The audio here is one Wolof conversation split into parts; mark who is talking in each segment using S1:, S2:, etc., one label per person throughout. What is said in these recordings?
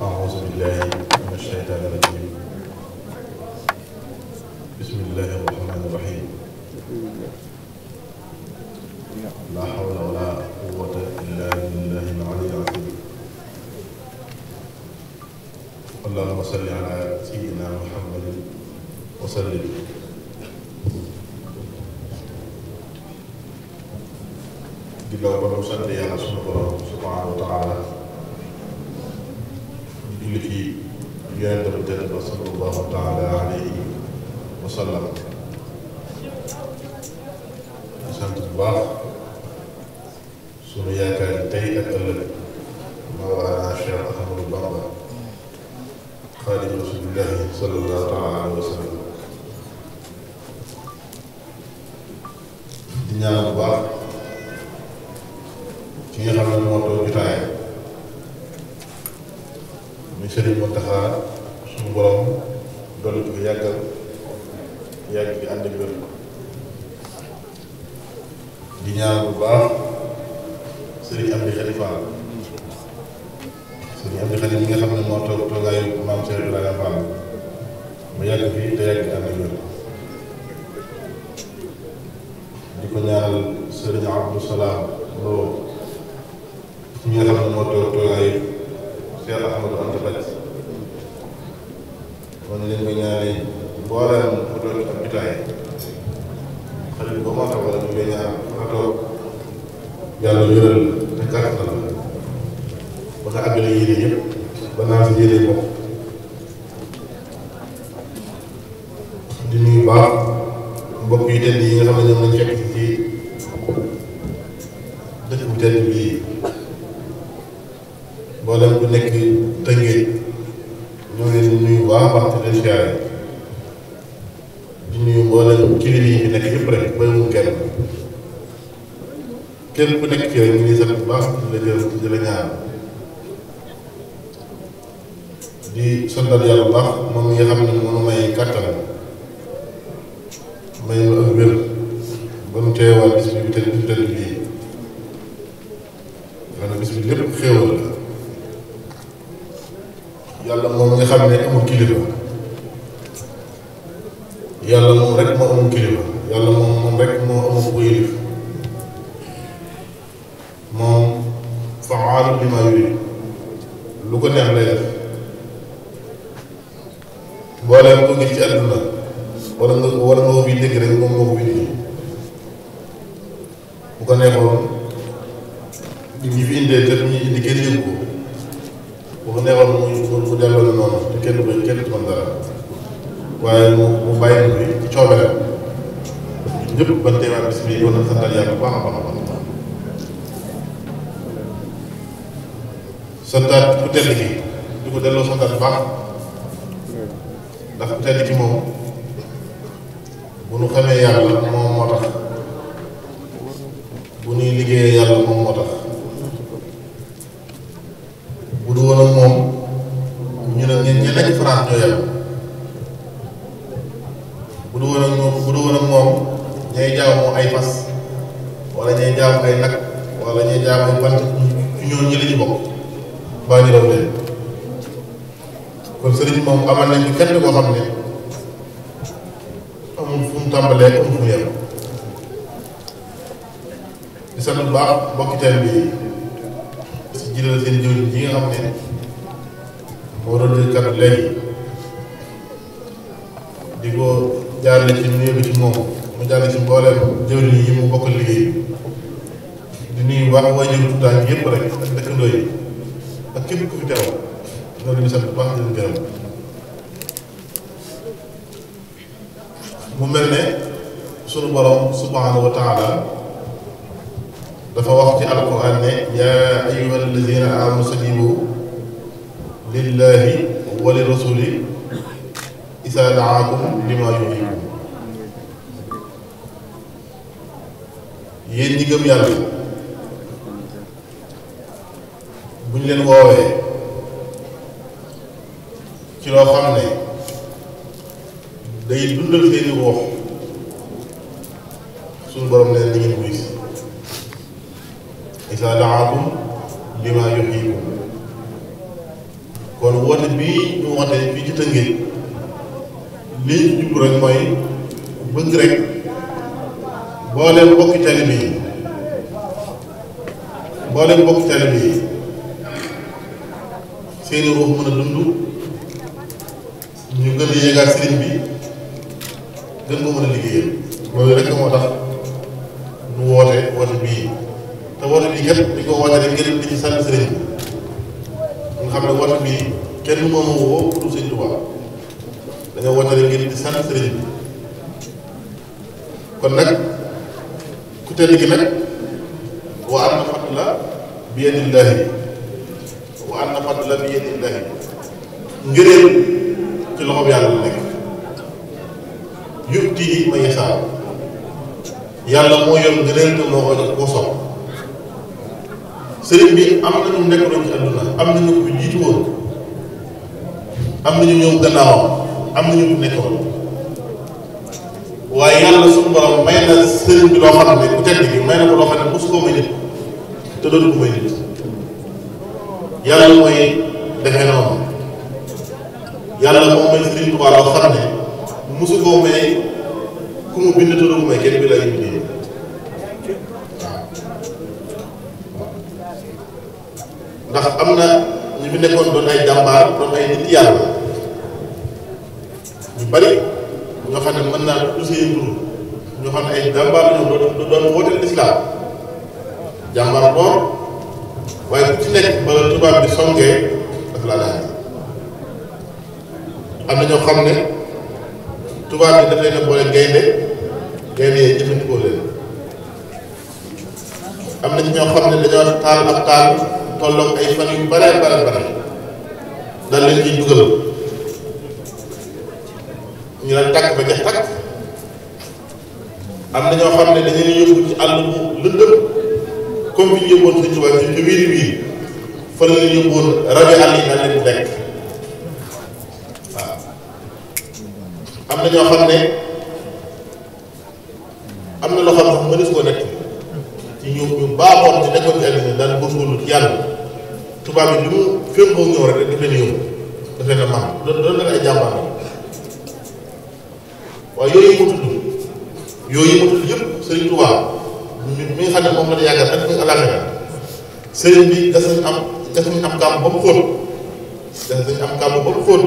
S1: أعوذ بالله من الشيطان الرجيم بسم الله الرحمن الرحيم لا حول ولا قوة إلا بالله العلي العظيم اللهم صل على سيدنا محمد وسلم ginnaaw ba nu sant yàlla sunu borom subhaanahu wa taala di julli ci yonent bu tedd ba sallallahu taala alayhi wa sallam di sant bu baax sunu yaakaar tey ak ëllëg Mawlaana Cheikh Ahmadou Bamba xaadimu rasulillahi sallallahu taala alayhi wa sallam di ñaan bu baax ki nga xam ne moo toog jotaay muy Sëriñ Muntaxa suñu borom dolli ko yàggal yàgg bi ànd ak wér di ñaan bu baax Sëriñ Amdi Xadi Fall Sëriñ Amdi Xadi ñi nga xam ne moo toog toogaayu maam Cheikh Ibrahima Fall mu yàgg fii te yàgg bi ànd ak wér di ko ñaanal Sëriñ Abdou Salaam Lo ñi nga xam ne moo toog toogaayu Cheikh Ahmadou Anta Baj kon leen ko ñaanee mbooleem ku toog ak bitaay xarit ba moo tax wala ñu koy ñaan fa toog yàlla wéral te kàttan la ba nga àggale yéene yëpp ba naa si yéene bopp di nuyu baax mbokk yi tedd yi nga xam ne ñoom lañ fekk ci dëkk bu tedd bii mboolem ku nekk Tëngéej ñoo leen di nuyu baax baax te leen siyaare di nuyu mboolem kilifa yi fi nekk yëpp rek bàyyiwuñ kenn képp ku nekk ci rek ñu ngi sant bu baax di la gërëm di la ñaan di santal yàlla bu baax moom mi nga xam ne mënu may kàttan may ma ak wér ba nu teewaat bis bi tëdd bii xam ne bis bi lépp xéewal la yàlla moom nga xam ne amul kilifa yàlla moom rek moo amul kilifa yàlla moom rek moo amul ku yilif moom fa'aalu limaa yurid lu ko neex lay def mbooleem ko gis ci àdduna wala nga ko fi dégg rek moom moo ko fi indi bu ko neexoon ñi fi indee te ñu indi kenn yëngu ko bu ko neexoon mu delloo na noonu te kenn du mën dara waaye mu bàyyi na fi ci coobereem ñëpp ban teewaat bis bi war na santal yàlla bu baax a baax a baax santaat ku tedd ki di ko delloo santaat bu baax ndax ku tedd ki moom bu nu xamee yàlla moom moo tax bu nuy liggéeyee yàlla moom moo tax bu du woon ak moom ñu ne ñe nekk France ñoo yàlla bu du woon ak moom ñay jaamu ay fas wala ñay jaamu ay nag wala ñay jaamu ay bant ci ñoo ñi la ñu bokk baa ñu raw leen kon sëriñ moom amal nañu kenn koo xam ne amul fu mu tàmbalee amul fu mu yem di sant bu baax mbokki teel bi si jiital seen jëwriñ yi nga xam ne moo doon jël kàddu léegi di ko jaarale ci nuyu bi ci moom mu jaarale ci mbooleem jëwriñ yi mu bokkal liggéey di nuyu baax waajur tutaan yëpp rek ak dëkkandoo yi ak képp ku fi teew loolu di sant bu baax di leen gërëm mu mel ne sunu borom subhanahu wa taala dafa wax ci alquran ne yaa ayyuha alladina amanu stajibu lillahi wa li rasuli isa daakum lima yuhyikum yéen ñi gëm yàlla bu ñu leen woowee ci loo xam ne day dundal seeni ruux suñu borom ne ni ngeen wuy si isa daakum lima yuhyikum kon woote bii ñu woote fii ci Tëngéej lii ñu jublu rek mooy bëgg rek mbooleem mbokki taalibe yi seeni ruux mën a dund ñu gën a yéegaat sëriñ bi gën ko mën a liggéeyal loolu rek moo tax ñu woote bii te woote bii kat dañ ko woote rek ngir di ci sant sëriñ bi nga xam ne woote bii kenn moomu woo ku dul Sëriñ Tuubaa dañoo woote rek ngir di sant sëriñ bi kon nag ku tedd gi nag wa anna fadla bi yadillaahi wa anna fadla bi yadillaahi ngëneel ci loxoom yàlla la nekk yu'tiihi man yashaa yàlla moo yor ngëneel te moo ko jox koo sopp sëriñ bi am na ñu nekkoon ci àdduna am na ñu ko jiitu woon am na ñu ñëw gannaawam am na ñu ko nekkoon waaye yàlla suñu borom may na sëriñ bi loo xam ne ku tedd gi may na ko loo xam ne mosu koo may nit te dootu ko may nit yàlla mooy defee noonu yàlla moo may Sëriñ Tuubaa loo xam ne mosu koo may ku mu bind te dootu ko may kenn bi lay bindee ndax am na ñu fi nekkoon doon ay jàmbaar doon ay nit yàlla ñu bari ñoo xam ne mën naa du seen tur ñoo xam ne ay jàmbaar la ñu doon wooteel lislaam jàmbaar lool waaye ku ci nekk bala tubaab bi songee daf laa daal am na ñoo xam ne tubaab bi daf leen a boole gaynde yee jëfandikoo leen am na ci ñoo xam ne dañoo taal ak taal tolloog ay fan yu bare dal leen ciy dugal ñu leen tàkk ba jeex tàkk am na ñoo xam ne dañu leen yóbbu ci àll bu lëndëm comme bi ñu yóbboon Sëriñ Tuubaa ci wiiri wiiri fa la leen yóbboon rabi àll yi naan leen lekk waaw am na ñoo xam ne am na loo xam sax mënees koo nekk ci ñu baaxoon ci nekkoon ci àddina daan góorgóorlu ci yàlla tubaab yi li mu féngoo ñëw rek daf leen yóbbu daf leen a maam doon leen ay jàmbaar waaye yooyu mu tudd yëpp Sëriñ Tuubaa mi nga xam ne moom la yàggal ak àllaaxira sëriñ bi gas nañ am kàmb ba mu xóot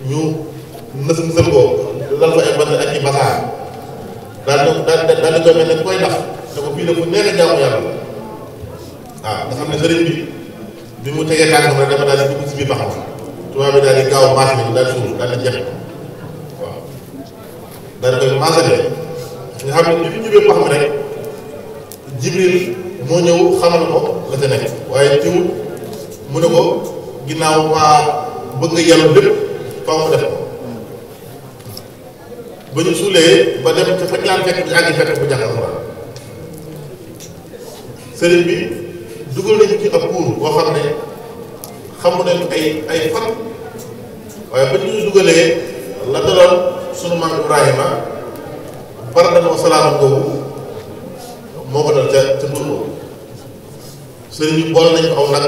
S1: ñu nësal ko lal fa ay bant ak i basaar daal di koy mel ne koy nax ne ko fii ne fu neex a jaamu yàlla waaw nga xam ne sëriñ bi mu tegee tànkam rek dafa daal di dugg si biir baxam tubaab bi daal di gaaw maas bi daal di suuf daal di jeex waaw daal di koy maasalee nga xam ne li fi ñëwee pax mi rek Jibril moo ñëw xamal ko la ca nekk waaye teewul mu ne ko ginnaaw maa bëgg nga yàlla lépp faaw mu def ko ba ñu suulee ba dem te fekk laan fekk bu àgg fekk bu jàng alxuraan sëriñ bi dugal nañu ci ab kuur boo xam ne xamu nañ ay fan waaye ba ñu dugalee la daloon sunu maam Ibrahima bardan wa salaam boobu moo ko dal ca tur boobu sëriñ bi boole nañu aw nag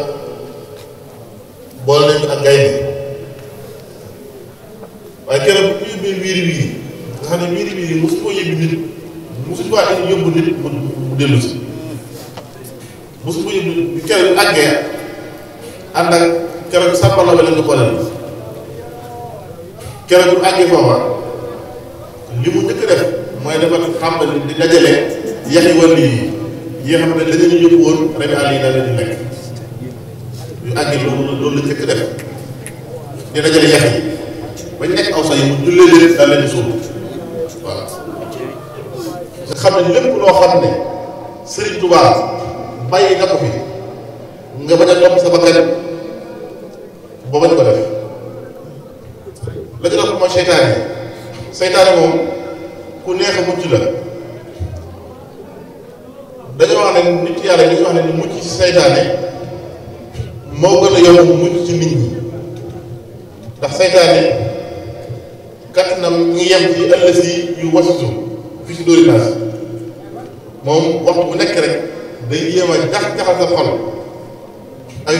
S1: boole nañu ak gaynde waaye keroog bu ñu yóbbee wiiri nga xam ne wiiri mosu koo yóbbu nit mosu koo yóbbu nit mu dellu si mosu koo yóbbu bi keroog àggee ànd ak keroog sàppal la leen nga boole keroog bu àggee foofa li mu njëkk def mooy dafa tàmbali di dajale yaxi wàll yi xam ne dañu yóbbu woon rabi àll yi daal leen di lekk yu àggee loolu la njëkk def di dajale yax yi bañ nekk aw sax yi mu jullee leen daal leen di suul waaw nga xam ne lépp loo xam ne Sëriñ Tuubaa bàyyi nga ko fi nga bañ a topp sa bakkan boo bañ ko def la ci doon mooy seytaane moom ku neex a mucc la dañoo wax ne nit yàlla dañuy wax ne ni mucc ci seytaane moo gën a yomb mucc ci nit ñi ndax seytaane kattanam ñi yem ci ëllëg yi yu wasitu fi ci dóori naas moom waxtu bu nekk rek day jéem a jaxal sa xol ay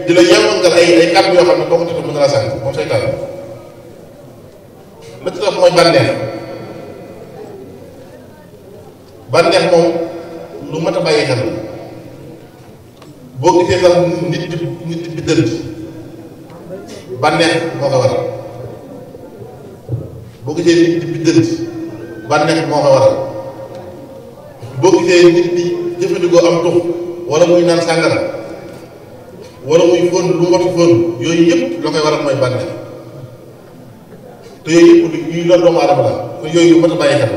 S1: di la yeewangal ay kàddu yoo xam ne boo ko tudd mën na la sànq moom seytaan la ci topp mooy bànneex moom lu mat a bàyyi xel la boo gisee sax nit di biddant bànneex moo ko waral boo gisee nit di biddant bànneex moo ko waral boo gisee nit di jëfandikoo am tux wala muy naan sàngara wala muy fóon lu mu waxtu fóon yooyu yëpp la koy waral mooy bànneex te yooyu yëpp yuy lor doomu aadama la kon yooyu yu mat a bàyyi xel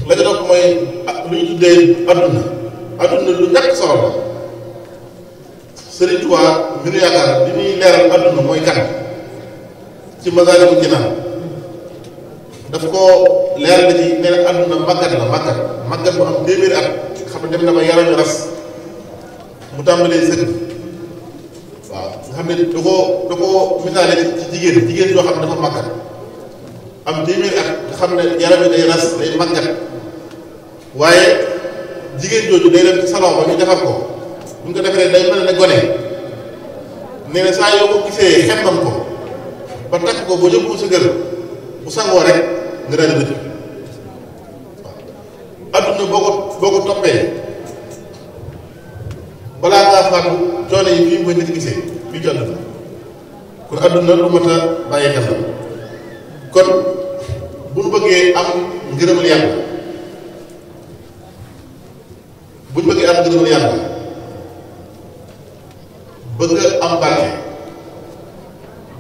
S1: la ca topp mooy lu ñu tuddee adduna lu ñàkk solo la Sëriñ Tuubaa mi nu yaakaar li muy leeral adduna mooy kan ci Masaalikul Jinaan daf ko leeral ci nee na adduna màggat bu am téeméeri at xam ne dem na ba yaram yu ras mu tàmbalee sëgg waaw nga xam ne da ko misaale ci jigéen yoo xam ne dafa màggat am téeméeri at nga xam ne yaram yi day ras day màggat waaye jigéen jooju day dem ci salon ba ñu defar ko bu ñu ko defee day mel ne gone nee na saa yoo ko gisee xemmam ko ba takk ko ba yóbbu sa kër bu sangoo rek nga daal di dëkk waaw adduna boo ko toppee balaa ngaa faatu coono yi fii mooy nit gisee fii ci adduna kon adduna lu mat a bàyyi xel la kon bu ñu bëggee am ngërëmal yàlla bëgg am barke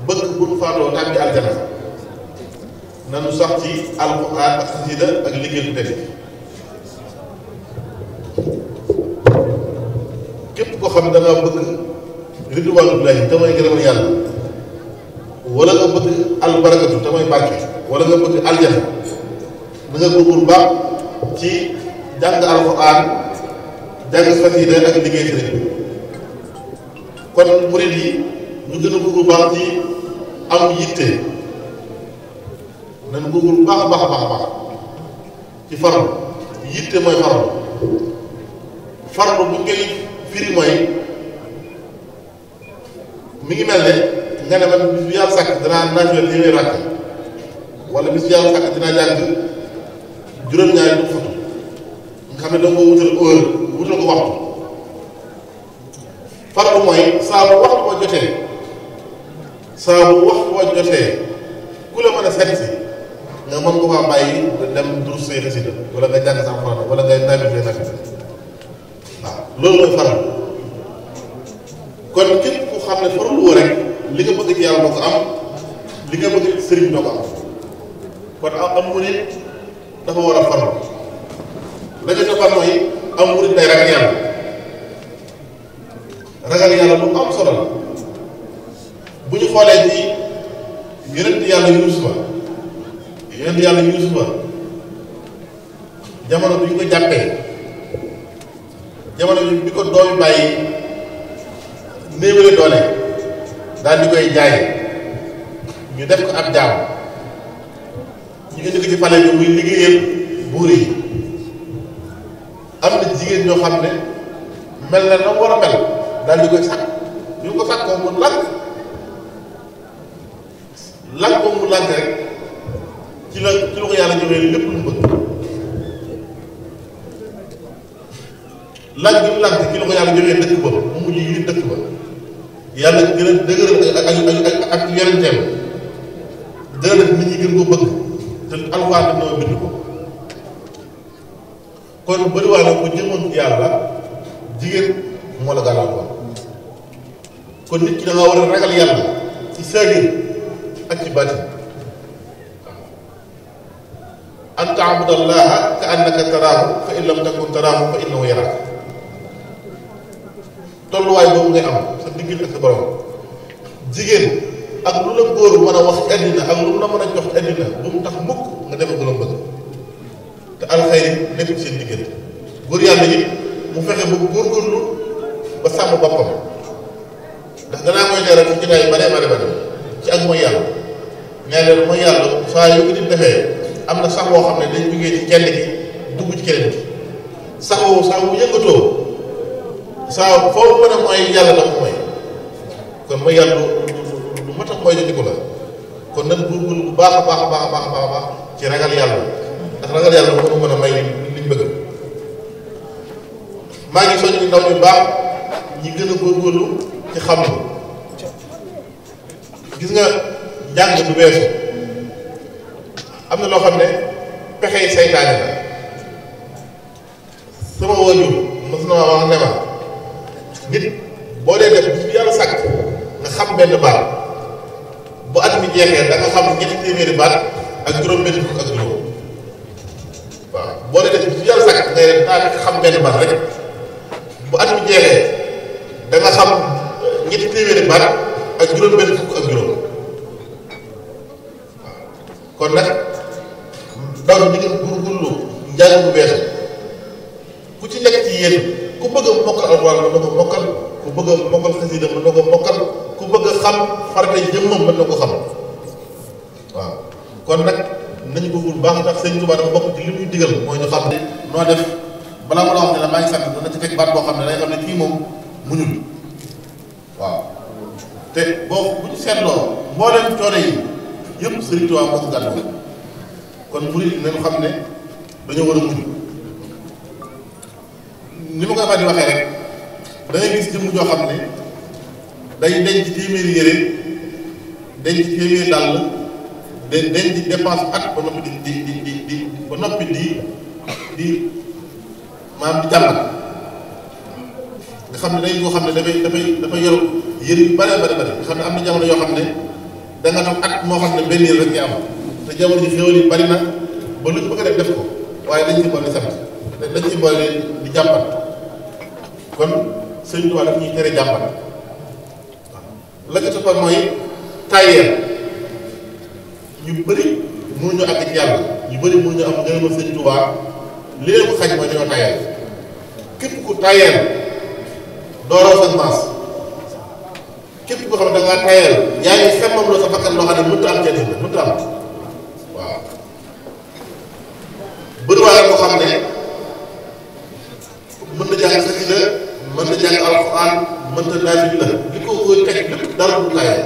S1: bëgg bu nu faatoo tàbbi aljana nanu sax ci alxuraan ak xasida ak liggéey bu tedd képp koo xam ne da nga bëgg ridwaanullaahi te mooy ngërëmal yàlla wala nga bëgg albarakatu te mooy barke wala nga bëgg aljana na nga góorgóorlu baax ci jàng alxuraan jàng xasida ak liggéey sëriñ bi kon murid yi ñu gën a góorgóorlu baax ci am yitte nañ góorgóorlu baax a baax a baax a baax ci farlu yitte mooy farlu bu ngay firi mooy mi ngi mel ne nga ne man bis bi yàlla sàkk dinaa naafila téeméer rakk wala bis bi yàlla sàkk dinaa jàng juróom-ñaari du fatu nga xam ne danga ko wutal heure wutal ko waxtu farlu mooy saa bu waxtu wa jotee ku la mën a seet si nga mën ko faa bàyyi dem durus say xasida wala nga jàng sa alxuraan wala ngay naafila waaw loolu mooy farlu kon képp ku xam ne farlu woo rek li nga bëgg ci yàlla doo ko am li nga bëgg ci sëriñ doo ko am kon am murit dafa war a farlu la ca toppal mooy am murit day ragal yàlla lu am solo la bu ñu xoolee ci yonent yàlla Yuusufa jamono bi ñu ko jàppee jamono bi ko doomi bàyyi néewale doole daal di koy jaay ñu def ko ab jaam ñu indi ko ci pale bi muy liggéeyal buur yi am na jigéen ñoo xam ne mel na war a mel daal di koy sàkk ñu ko sàkkoo mu lànk ko mu lànk rek ci la ko yàlla joxee lépp lu mu bëgg lànk bi mu lànk ci la ko yàlla joxee dëkk ba mu mujj yi dëkk ba yàlla gën a dëgëral ak yorenteem gën a def nit ñi gën ko bëgg te alxuraan bi noo bind ko kon bëriwaa na ko jëmoon yàlla jigéen moo la gàllankoor kon nit ki da nga war a ragal yàlla ci saahir ak ci baatin an taabudallaha ka annaka taraahu fa in lam takun taraahu fa innahu yaraaka tolluwaay boobu ngay am sa diggante ak sa borom jigéen ak lu la góor mën a wax ci àddina ak lu la mën a jox ci àddina bu mu tax mukk nga defal ko la bëgg te alxayri nekk ci seen diggante góor yàlla yi mu fexe ba góorgóorlu ba sàmm boppam ndax danaa koy leeral ci jotaay bare ci ak mooy yàlla nee leen mooy yàlla saa yu ko di defee am na sax boo xam ne dañ jógee ci kenn gi dugg ci keneen gi sax woowu saa bu yëngatoo saa foofu mën a mooy yàlla da ko mooy kon mooy yàlla lu mat a mooy di ko la kon nan góorgóorlu bu baax a baax a baax a baax a baax ci ragal yàlla ndax ragal yàlla moo mën a may liñ bëgg. maa ngi soññ ndaw ñu baax ñi gën a góorgóorlu ci xam-xam gis nga njàng du weesu am na loo xam ne pexey saytaane la sama wajur mos na ma wax ne ma nit boo dee def bis bi yàlla sàkk nga xam benn baat bu at mi jeexee da nga xam ñetti téeméeri baat ak juróom-benn fukk ak juróom waaw boo dee def bis bi yàlla sàkk ngay def daa xam benn baat rek bu at mi jeexee da nga xam ñetti téeméeri baat ak juróom-benn fukk ak juróom waaw kon nag daw ñi nga góorgóorlu njàng bu bees ku ci nekk ci yéen ku bëgg a mokkal alxuraan mën na ko mokkal ku bëgg a mokkal xasida mën na ko mokkal ku bëgg a xam farata jëmmam mën na ko xam waaw kon nag nañu góorgóorlu baax ndax Sëñ Tuubaa dafa bokk ci li muy digal mooy ñu xam ne noo def balaa ma la wax ne la maa ngi sant dana ci fekk baat boo xam ne day xam ne kii moom muñul waaw te boo bu ñu seetloo mboolem coono yi yëpp Sëriñ Tuubaa moo ko gàddu kon murid nañu xam ne dañoo war a muñ ni ma koy wax di waxee rek da ngay gis jëmm joo xam ne day denc téeméeri yére denc téeméeri dàll denc dépense at ba noppi di ba noppi di maanaam di jàmbat nga xam ne day yoo xam ne dafay yor yére yu bare bare bare nga xam ne am na jamono yoo xam ne da nga am at moo xam ne benn yére rek nga am te jamono ji xéwal yi bari na ba lu ñu bëgg a def ko waaye dañ ci boole sant dañ ci boole di jàmbat kon Sëñ Tuubaa daf ñuy tere jàmbat waaw la ca toppal mooy tàyyeel ñu bëri mënuñu àgg ci yàlla ñu bëri mënuñu am ngërëmal Sëñ Tuubaa li leen ko xañ mooy dañoo tàyyeel képp ku tàyyeel doo raw sa maas képp koo xam ne da ngaa tàyyeel yaa ngi xemmam loo sa bakkan loo xam ne mënut a am jënd mënut a am waaw bëriwaale koo xam ne mën na jàng xasida mën na jàng alxuraan mën na naafila la li ko koy teg lépp dara du tàyyeel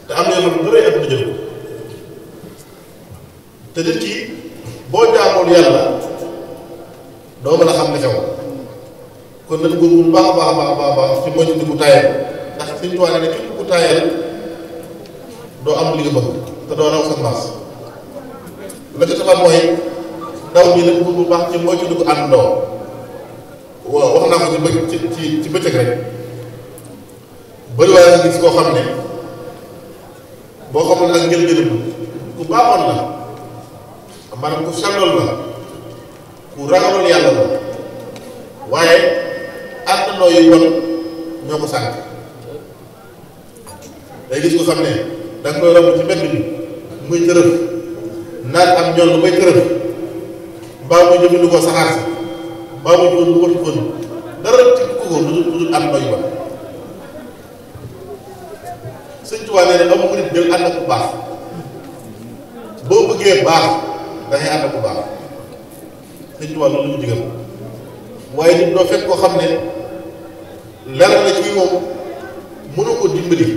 S1: te am na yoo xam ne dara at na jël te nit ki boo jaamoon yàlla doo mën a xam ne xew kon nag góorgóorlu baax a baax a baax a baax ci moytu di ku taayal ndax Sëñ Tuubaa ne képp ku taayal doo am li nga bëgg te doo raw sa maas la ca tabaat mooy ndaw ñi nag góorgóorlu baax ci moytu di ko àndandoo waaw wax naa ko ci bëccëg rek bëri waaye nga gis koo xam ne boo xamul ak njël-njëlam ku baaxoon la maanaam ku selloon la ku ragaloon yàlla la waaye àndandoo yu bon ñoo ko sànq day gis ko xam ne da nga koy romb ci mbedd bi muy tërëf naan am ñoom lu may tërëf mbaa muy jëfandikoo saxaar si mbaa muy jëfandikoo watu kon dara ci ko lu dul àndandoo yu bon Sëñ Tuubaa nee na amu nit del ànd ak bu baax boo bëggee baax da ngay ànd ak bu baax Sëñ Tuubaa loolu la ñu digal waaye nit doo fekk koo xam ne leer na ci moom mënu ko dimbali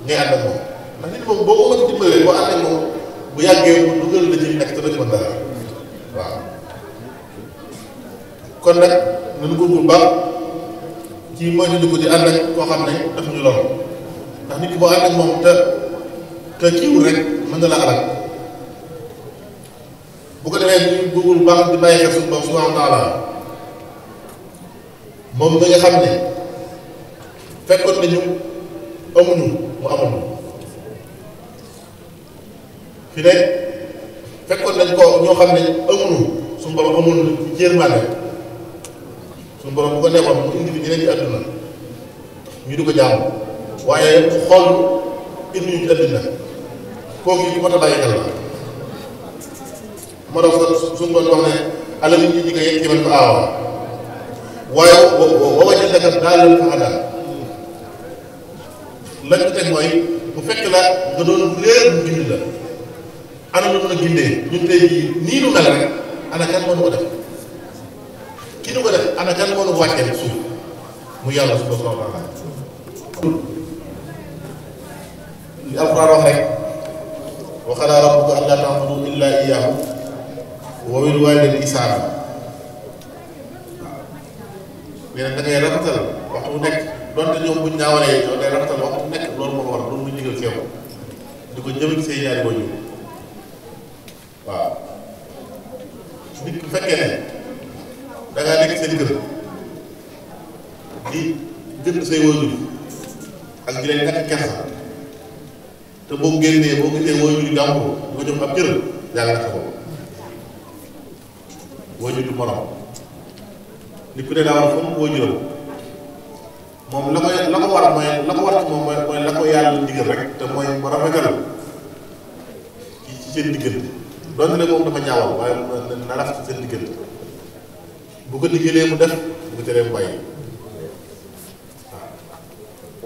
S1: ngay ànd ak moom ndax nit moom boo ko mën a dimbalee boo ànd ak moom bu yàggee mu dugal la ci nekk te doo ci mën dara waaw kon nag nañu góorgóorlu baax ci moytu di ko di ànd ak koo xam ne daf ñu lor ndax nit ki boo ànd ak moom te kiiwul rek mën na la alal bu ko defee ñu góorgóorlu baax di bàyyi xel suñu bopp subhaanahu wa taala moom da nga xam ne fekkoon nañu amuñu mu amoon fi ne fekkoon nañ ko ñoo xam ne amuñu suñu borom amul ci yërmande suñu borom bu ko neexoon mu indi fi ñeneen ci àdduna ñu di ko jaamu waaye xool indi ñu ci àdduna kooku yi mat a bàyyi xel la moo tax suñu borom wax ne alal nit ñi nga yegg ci man ko aawa waaye boo wàññi dëkk daal la fa àndal lañ ko teg mooy bu fekk la nga doon réer mu gindi la ana lu mën a gindee ñun tey jii nii lu mel rek ana kan moo ko def ki ñu ko def ana kan moo nu wàccee suuf mu yàlla subhanahu wa taala li alquran wax rek wa qadaa rabbuka allaa ta'budu illaa iyyaahu wa bil waalidayni ihsaana nee na da ngay rafetal waxtu bu nekk donte ñoom buñ ñaawalee yow day rafetal waxtu bu nekk loolu moo ko war loolu muy digal ci yow di ko jëme ci say ñaari waajur waaw nit ku fekkee ne da ngaa nekk seen kër di gëdd say waajur ak di leen ñàkk kersa te boo génnee boo gisee waajur yu jàmbur di ko jox ab cër yaa ngi natt ko waajur du morom nit ku ne daa war a fonk waajuram moom la ko war mooy la ko war ci moom mooy la ko yàlla digal rek te mooy mu rafetal ci seen diggante doonte ne moom dafa ñaawal waaye na rafet ci seen diggante bu ko digalee mu def bu ko teree mu bàyyi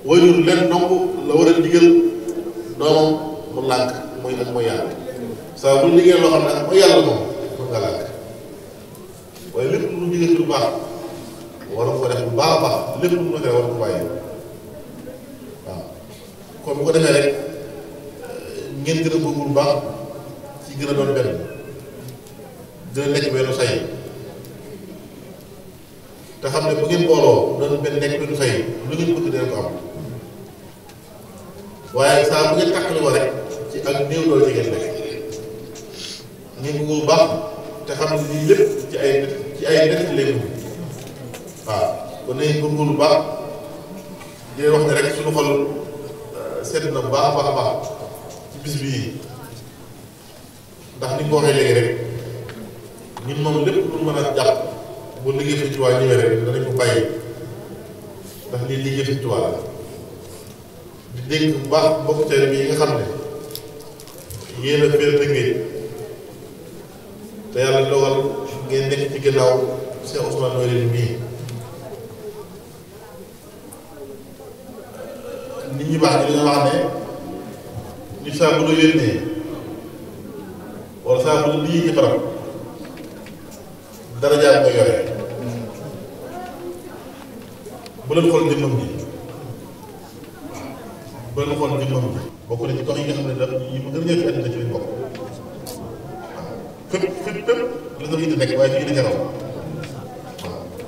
S1: waaw waajur leen donc la war a digal doomam mu lànk mooy ak mooy yàlla saa bu liggéey loo xam ne ak mooy yàlla moom mën nga lànk waaye lépp lu digal ci lu baax war ko def bu baax a baax lépp lu mu defee war ko bàyyi waaw kon bu ko defee rek ngeen gën a bëgg lu baax ci gën a doon benn gën a nekk benn say te xam ne bu ngeen booloo doon benn nekk benn say lu ngeen bëgg dina ko am waaye saa bu ngeen tàqali ko rek ci ak néew doole ci ngeen nekk ngeen bëgg lu baax te xam ne lii lépp ci ay nett lay mujj waaw kon nañ góorgóorlu bu baax di leen wax ne rek suñu xol sedd na bu baax a baax a baax ci bis bii ndax ni nga ko waxee léegi rek ñun moom lépp lu mën a jàpp bu liggéey Sëñ Tuubaa ñëwee rek danañ ko bàyyi ndax lii liggéey Sëñ Tuubaa la di dénk bu baax mbokk teel bi yi nga xam ne yéen a féer Tëngéej te yàlla dogal ngeen nekk ci gannaaw Cheikh Ousmane Noël mii nit ñi baax ñi dañoo wax ne nit saa bu la yónnee wala saa bu la lii ci barab dara jaar nga yore bu leen xool jëmmam ji bu leen xool jëmmam ji bokk na ci gox yi nga xam ne daf yi ma gën a ñëw fi àddina ci lañ bokk waaw fépp la nga fi nekk waaye fii dañu raw waaw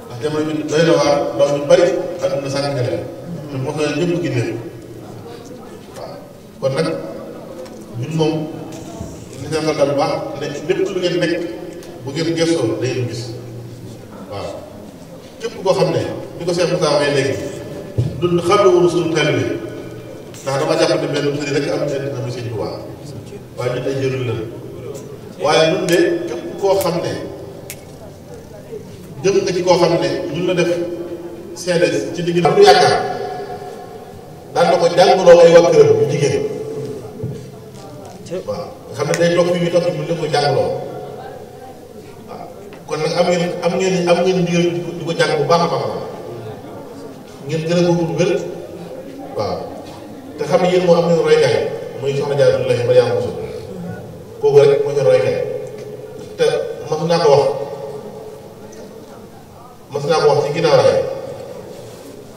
S1: ndax jamono bi doy na waar ndaw ñu bari àdduna sànq nga leen te moo tax ñëpp gi leen waaw kon nag ñun moom li nga xam daal bu baax ne lépp lu ngeen nekk bu ngeen gëstoo day gis waaw képp koo xam ne ni ko Cheikh Moussa waxee léegi du xam ne woon suñu taalibe bi ndax dama jàpp ne benn sëriñ rek am seen am Sëñ Tuubaa waaye ñun ay jërul la waaye ñun de képp koo xam ne jëm nga ci koo xam ne ñun la def seede ci digg am lu yaakaar daan na ko jàngaloo ay waa këram yu jigéen waaw nga xam ne day toog fii ñu toog mu leen ko jàngaloo waaw kon nag am ngeen ndigal di ko jàng bu baax a baax ngeen gën a góorgóorlu wér waaw te xam ne yéen moo am nañu roykaay muy soxna Jaaratullaahi Mariama Bousso kooku rek moo ñu roykaay te mas naa ko wax ci ginnaaw raay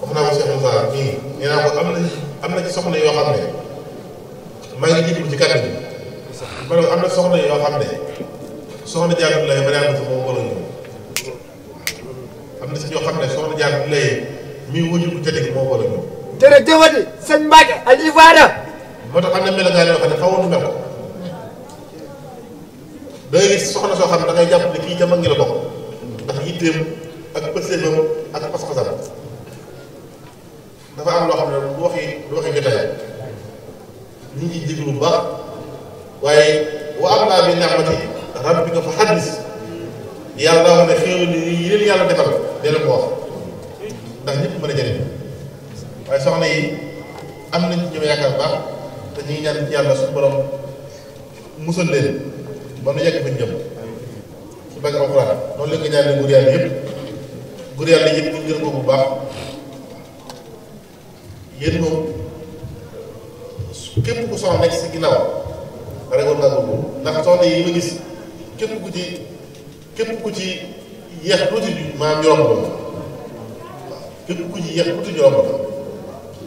S1: wax naa ko Cheikh Moussa nii nee naa ko am na ci soxna yoo xam ne maa ngi jéglu ci kàddu bi ma ne am na soxna yoo xam ne soxna Jaaratullaahi Mariama Bousso moom war a ñëw am na si ñoo xam ne soxna Jaaratullaahi mii wëñu ko jënd gi moo war a ñëw.
S2: jërëjëfati sëñ Mbacke al Ifada.
S1: moo tax am na melokaan yoo xam ne xawoon mel ko da ngay gis soxna soo xam ne da ngay jàpp ne kii ca mag ngi la bokk ndax yitteem ak pëseefam ak pas-pasam dafa am loo xam ne du waxi jotaay ñu ngi déglu bu baax waaye wa ammaa bi ni'mati rabbika fa haddis yàlla daa wax ne xéewal yi leen yàlla defal dee la ko wax ndax ñëpp mën a jëriñ waaye soxna yi am nañ ci ñoom yaakaar baax te ñu ngi ñaan ci yàlla suñu borom musal leen ba nu yegg fañ jëm ci bëgg alxuraan noonu la nga ñaanee góor yàlla yëpp ñu gën ko bu baax yéen moom képp ku soxna nekk si ginnaaw rek war ngaa góorgóorlu ndax soxna yi ma gis képp ku ci yeex tuuti maanaam ñu romb waaw képp ku ci yeex tuuti ñu romb la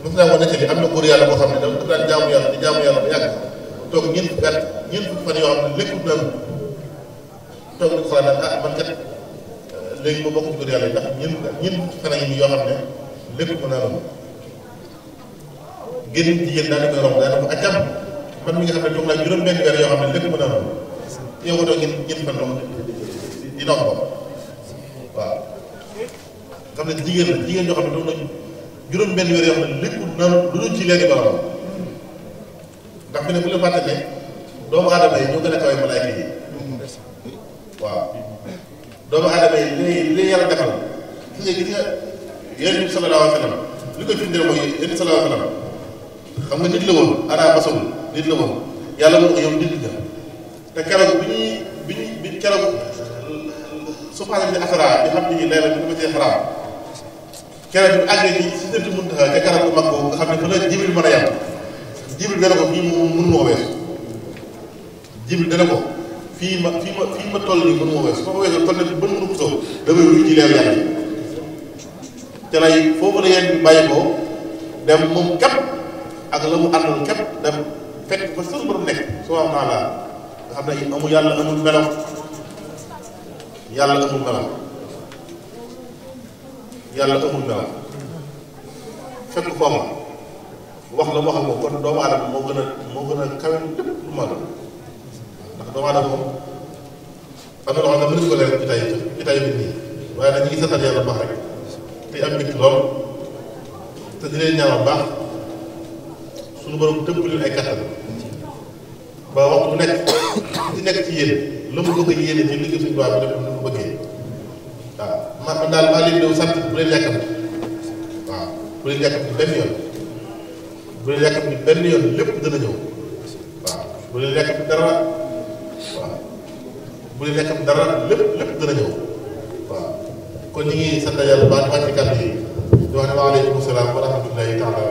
S1: mos naa ko nettali am na góor yàlla boo xam ne dafa daan jaamu yàlla di jaamu yàlla ba yàgg toog ñeent fukki fan yoo xam ne lékkut naan toog di ko xalaat naan man kat léegi ma bokk ci góor yàlla yi ndax ñeent fukki fan yi yoo xam ne lékkut ma naanoon génn jigéen daal di koy romb daal di ko accam man mi nga xam ne toog naa juróom-benn weer yoo xam ne lépp ma naanoon yow ko toog ñeent fan dong di dox ko waaw xam ne jigéen la jigéen ñoo xam ne toog nañ juróom-benn weer yoo xam ne lépp naanu lu dul ci léegi borom ndax fi ne bu la fàtte ne doomu aadama yi ñoo gën a kawe malaayka yi waaw doomu aadama yi li yàlla defal gis nga yonent bi sallallahu alayhi wa sallam li koy firndeel mooy yonent bi sallallahu alayhi wa sallam xam nga nit la woon ana basawul nit la woon yàlla moo ko yow nit nga te keroog bi keroog subhaana bi asra bi xam ni leela bi dafa cee xaraam keroog bi àggee ci si dënt muntaha ca garab bu mag boobu nga xam ne fa la jibril mën a yem jibril dana ko fii mënu moo weesu jibril dana ko fii ma toll nii mënu moo weesu soo ko weesoo toll na fi bën mënu ko soo damay wuy ci leeru yàlla yi te lay foofu la yéen bi bàyyi ko dem moom képp ak la mu àndal képp dem fekk fa sunu borom nekk subhaanahu wa taala nga xam ne amul yàlla amul melo yàlla amul melo fekk foofa wax la waxal ko kon doomu aadama moo gën a kawe lépp lu ma doon ndax doomu aadama moom am na loo xam ne mënuñu ko leer jotaay bi nii waaye nag ñu ngi santal yàlla baax rek te am mbégte lool te di leen ñaanal baax suñu borom tëbb leen ay kattan ba waxtu bu nekk di nekk ci yéen la mu bëgg yéene ci liggéey suñu doit bi def lu mu bëggee waaw man daal maa leen di sant bu leen yàkkamti waaw bu leen yàkkamti benn yoon bu leen yàkkamti benn yoon lépp dana ñëw waaw bu leen yàkkamti dara waaw bu leen yàkkamti dara lépp dana ñëw waaw kon ñu ngi sant yàlla baax di wàcc kàddu yi di wax ne waaleykum salaam wa rahmatullahi taala